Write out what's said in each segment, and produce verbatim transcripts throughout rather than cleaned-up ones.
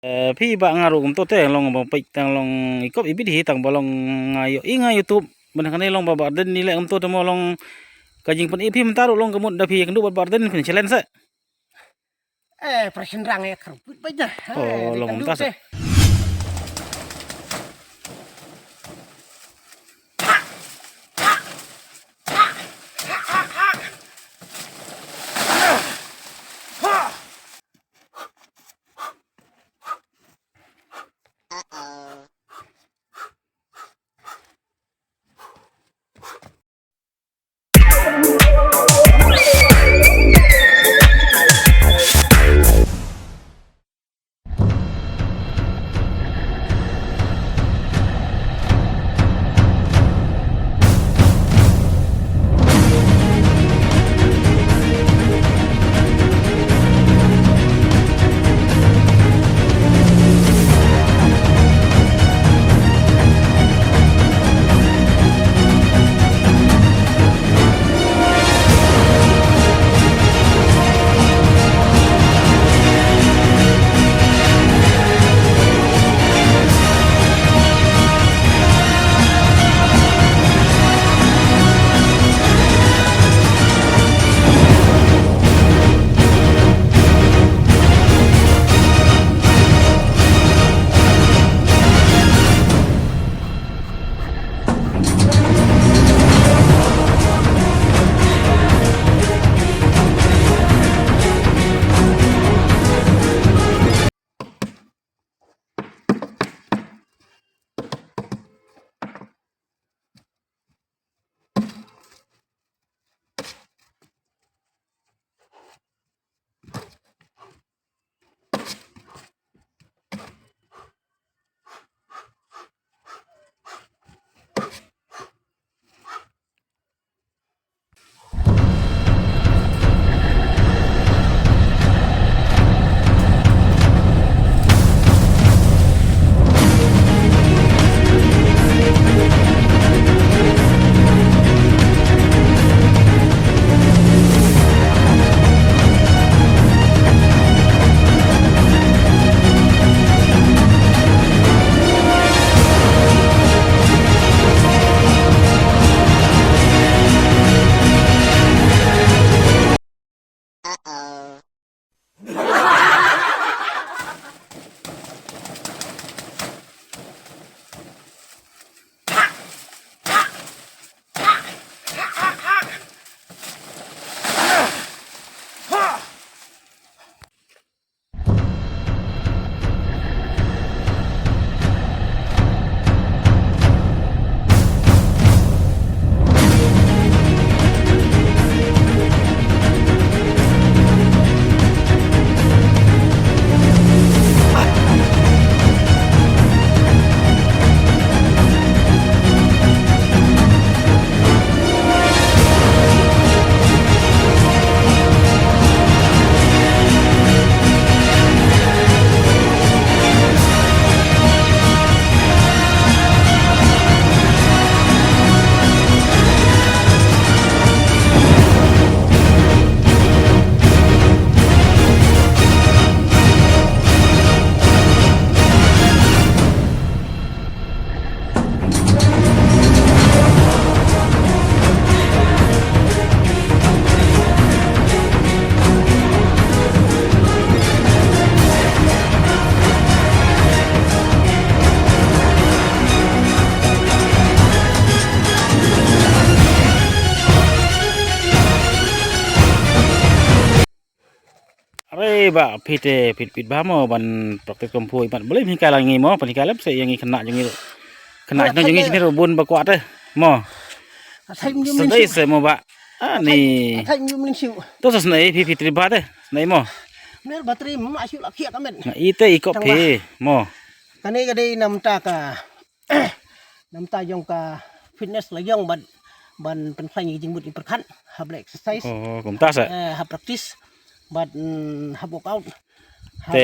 Eh, phi ba nga ruh kumto te long ba peit tang long i kop i bit hi tang ba long nga ïoh i nga YouTube. Ban kane long ba ba den ni leh kumto te mo long ka jingpyni phi mynta ruh long ka mut da phi kynduh bad ba den phin challenge sa. Eh, pra shynrang eh kyrpit ba ja. Oh, long kumta sa. Are ba phi te phi phi ba mo ban practice kung fu imat beli phi ka lang ngi mo phi ka lem se yang ngi kena jong ngi kena jong ngi sini bun ba kwah te mo. Sedai se mo ba. Ah ni. To sa senai phi phi tri ba te senai mo. Ner batri mo asu laki ka men. Nga ite ikop phi mo. Kane ka dei namta ka namta jong ka fitness la jong ban ban pynkhlaiñ ïa ka jingmut ïa ka pyrkhat hap leh exercise. Oh, kumta sa. Eh, hap practice bad mm, hap workout. Te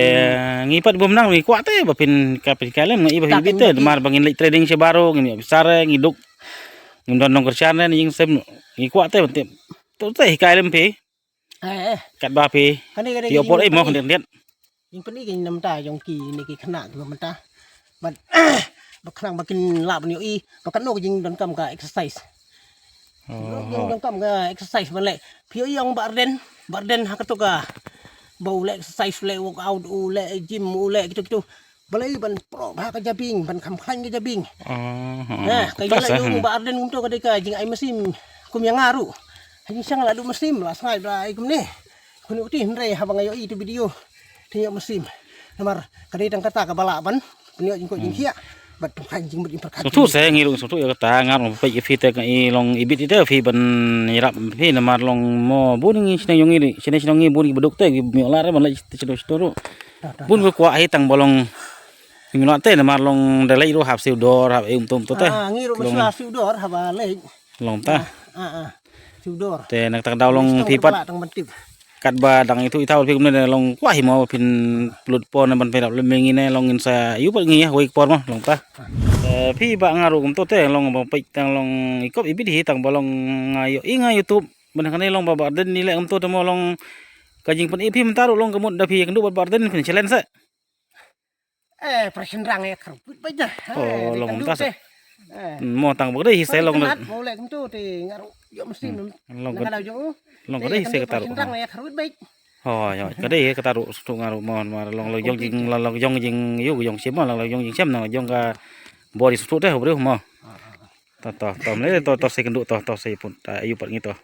ngi pat bym nang ngi kwah te ba phin ka phin ka lem ngi ba phin bit te mar ba ngin leit training sha baroh ngin ïa bisare ngi duk ngim don nongkyrshan ne ïing sem ngi kwah te ban te to te hikai lem phi. Eh, eh. Kat ba phi. Kane kane ïa por ei mo khyndiat khyndiat. Jingpyni ki namta jong kine ki khynnah kiba mynta. Bad ba khnang ba kin lah ban ïohi ba kano ka jingdonkam ka exercise. Jingdonkam ka exercise ban leh. Phi ïohi ong Bah Ardent, Bah Ardent ha kato ka ba u leh exercise, u leh workout, u leh gym, u leh kito kito. Balei ban proh bha ka jabieng, ban kham khlaiñ ka jabieng. Ka ïa la ïohi Bah Ardent kumto ka dei ka jingai mynsiem kum ïa nga ruh. Ha jingshisha la duh mynsiem la sngaid ba ai kumne. Khunuti hynrei haba nga ïohi ito video te ïoh mynsiem. Namar ka dei tang kata kaba lah ban pynïoh jingkoit jingkhiah bad pynkheiñ jingmut jingpyrkhat. Sngewthuh se ngi ruh sngewthuh ïa kata, nga ruh peit ïa phi te ngi long ibit ite phi ban ïarap phi namar long mo bun ngi shnong jong ngi, shnong shnong ngi bun ngi baduk te ngi mih lar ban leit shnong shnong ruh. Bun ko kwah hi tang ba long ngi mih lar te namar long da leit ruh hap siew dor hap em tom to te. Ngi ruh ba siew dor haba leit. Long ta. Siew dor. Te na kata ka daw long phi pat. Katba dang ithuh ithaw phi kumne long kwah hi mo phin pynlut por ne ban pynrap lem ngi ne long ngin sa ïoh pat ngi ïa wei por mo long ta. Te phi ba nga ruh kumto te long ba peit tang long ikop ibit hi tang ba long nga ïoh i nga YouTube ban kane long ba Bah Ardent ni leh kumto te mo long ka jingpyni phi mynta ruh long ka mut da phi ïakynduh bad Bah Ardent phin challenge se. Eh, pyrshang rang ïa kharwit beit da. Oh, long kumta sa. Mo tang ba ka dei hi se long. Mo leh kumto te nga ruh ïoh mynsiem. Long ka dei hi se kata ruh. Pyrshang rang ïa kharwit beit. Hooid, hooid, ka dei hi kata ruh sngewthuh nga ruh mo, mo long long jong jing long long jong jing ïoh jong siem mo long long jong jing siem long jong ka body sngewthuh te ho briew mo. To to to mlei to to se kynduh to to se pun ta ïoh pat ngi to.